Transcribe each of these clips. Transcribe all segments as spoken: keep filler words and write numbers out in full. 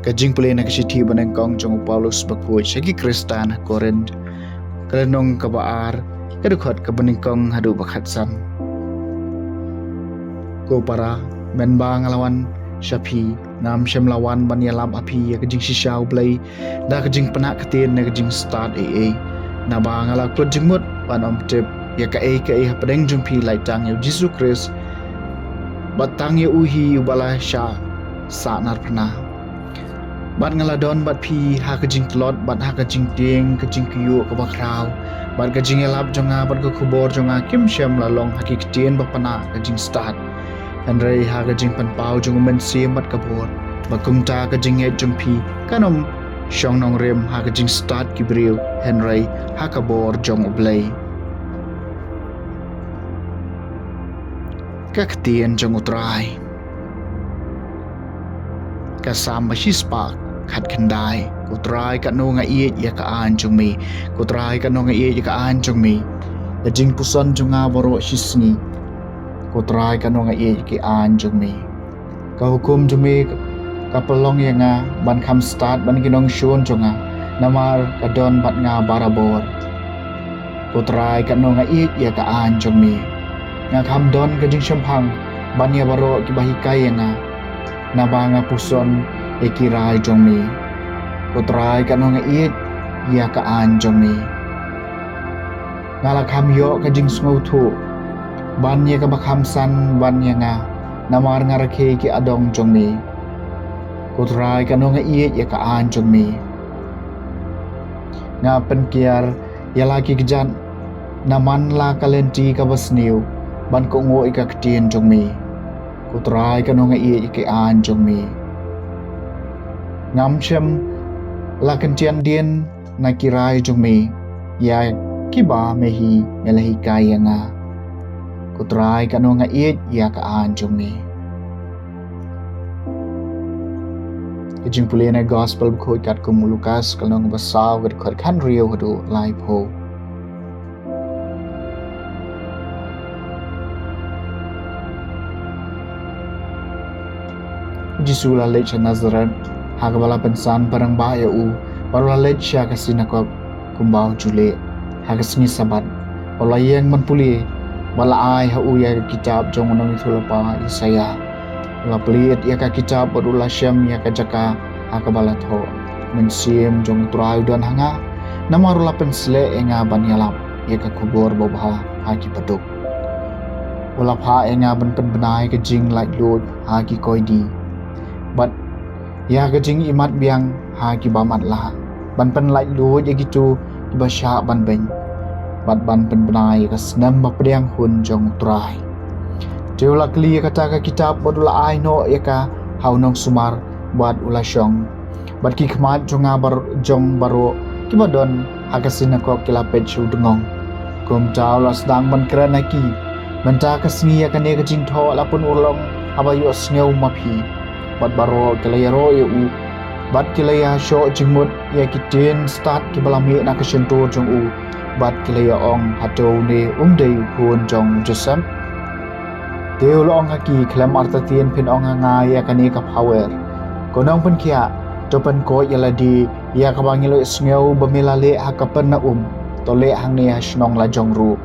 Ka jingpule na ka shithi banyngkong jong u Paulus bakhuid sha ki Khristan ha Korinth, ka lynnong kaba ar, ka dkhot kaba nyngkong haduh ba khatsan. Ko para, mynba nga la wan sha phi, ngam shym la wan ban ïalap ha phi ïa ka jingshisha U Blei da ka jingpynah ktien ne ka jingstad ei ei. Naba nga la kut jingmut ban ym tip ïa kaei kaei hapdeng jong phi, lait tang ïa U Jisu Khrist bad tang ïa u hi uba la shah sahnarphna. Bad nga la don bad phi ha ka jingtlot bad ha ka jingtieng, ka jingkyiuh kaba khraw, bad ka jingïalap jong nga bad ka khubor jong nga kim shym la long ha ki ktien ba pynah ka jingstad, hynrei ha ka jingpynpaw jong U Mynsiem bad ka bor, ba kumta ka jingngeit jong phi kan ym shong nongrim ha ka jingstad ki briew, hynrei ha ka bor jong U Blei. Ka ktien jong U Trai. Ka Salm ba shispah khatkhyndai. Ko Trai, katno nga ïeit ïa ka aiñ jong me. Ko Trai, katno nga ïeit ïa ka aiñ jong me. Ka jingpuson jong nga baroh shisngi, ko Trai, katno nga ïeit ïa ka aiñ jong me. Ka hukum jong me ka pynlong ïa nga ban kham stad ban ki nongshun jong nga, namar ka don bad nga barabor. Ko Trai, katno nga ïeit ïa ka aiñ jong me. Nga kham don ka jingshemphang ban ïa baroh kiba hikai ïa nga, naba nga puson ïa ki rai jong me. Ko Trai, katno nga ïeit ïa ka aiñ jong me. Nga la kham ïoh ka jingsngewthuh ban ïa kaba kham san ban ïa nga, namar nga rakhe ki adong jong me. Ko Trai, katno nga ïeit ïa ka aiñ jong me. Nga pynkiar ïa la ki kjat na man la ka lynti kaba sniew ban kohnguh ïa ka ktien jong me. Ko Trai, katno nga ïeit ïa ka aiñ jong me. Ngam shym la kynthian dien na ki rai jong me, ïa kiba me hi me la hikai ïa nga. Ko Trai, katno nga ïeit ïa ka aiñ jong me. Ka jingpule na Gospel bakhuid katkum u Lukas, ka lynnong ba saw, ka dkhot khathynriew haduh laiphew. U Jisu u la leit sha Nasareth, ha kaba la pynsan paidbah ïa u, bad u la leit sha ka sinagog kumba u ju leh ha ka sngi Sabbath. Bad u la ïeng ban pule, bad la ai ha u ïa ka kitab jong u nongïathuhlypa Isaïah. U la plie ïa ka kitab bad u la shem ïa ka jaka ha kaba la thoh: Mynsiem jong U Trai u don ha nga, namar u la pynsleh ïa nga ban ïalap ïa ka khubor babha ha ki baduk. U la phah ïa nga ban pynbna ïa ka jinglaitluid ha ki koidi, bad ïa ka jingimat biang ha kiba matlah, ban pynlaitluid ïa kito kiba shah ban beiñ, bad ban pynbna ïa ka snem bapdiang hun jong U Trai. Te u la kli ïa kata ka kitab bad u la ai noh ïa ka ha u nongsumar, bad u la shong. Bad ki khmat jong nga bar-, jong baroh kiba don ha ka sinagog ki la peit sha u dngong. Kumta u la sdang ban kren ha ki: Mynta ka sngi ïa kane ka jingthoh la pynurlong haba ïohsngew ma phi. Bad baroh ki la ïaroh ïa u, bad ki la ïashoh jingmut ïa ki ktien stad kiba la mih na ka shyntur jong u, bad ki la ïa ong: Hato une um dei u khun jong u Joseph? Te u la ong ha ki: Khlem artatien phin ong ha nga ïa kane ka phawer. Ko nongpynkhiah, to pynkoit ïa lade, ïa kaba ngi la ïohsngew ba me la leh ha Kapernaum, to leh hangne ha shnong la jong ruh.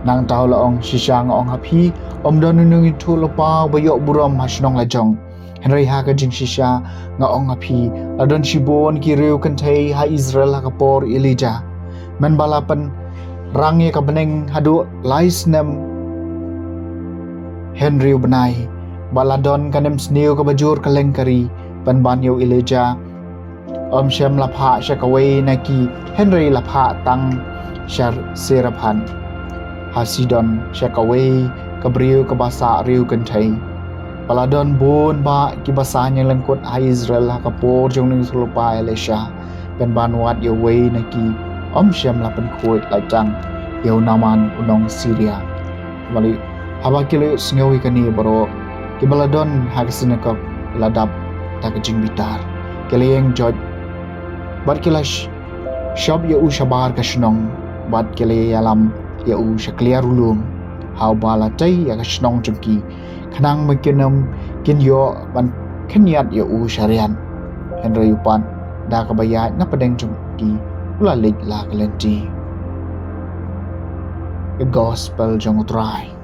Nangta u la ong: Shisha nga ong ha phi, ym don u nongïathuhlypa uba ïoh burom ha shnong la jong. Hynrei ha ka jingshisha nga ong ha phi, la don shibun ki riew kynthei ha Israel ha ka por Elijah, mynba la pynrang ïa ka bneng haduh lai snem hynriew bnai, bad la don ka nemsniew kaba jur kylleng ka ri. Pynban ïa u Elijah, ym shym la phah sha kawei na ki, hynrei la phah tang sha Sarephath ha Sidon, sha kawei ka briew kaba sah riew kynthei. Bad la don bun bah kiba sah ñianglyngkut ha Israel ha ka por jong u nongïathuhlypa Elisha. Pynban wat ïa uwei na ki ym shym la pynkhuid, lait tang ïa u Naaman u nong Syria. Bad haba ki la ïohsngew ïa kane baroh, kiba la don ha ka sinagog ki la dap da ka jingbitar. Ki la ïeng joit, bad ki la sh-, shop ïa u shabar ka shnong, bad ki la ïalam ïa u sha kliar u lum, ha uba la tei ïa ka shnong jong ki, khnang ba kin ym, kin ïoh ban khynñiat ïa u sha riat. Hynrei u pat, da kaba ïaid na pdeng jong ki, u la leit la ka lynti. Ka Gospel jong U Trai.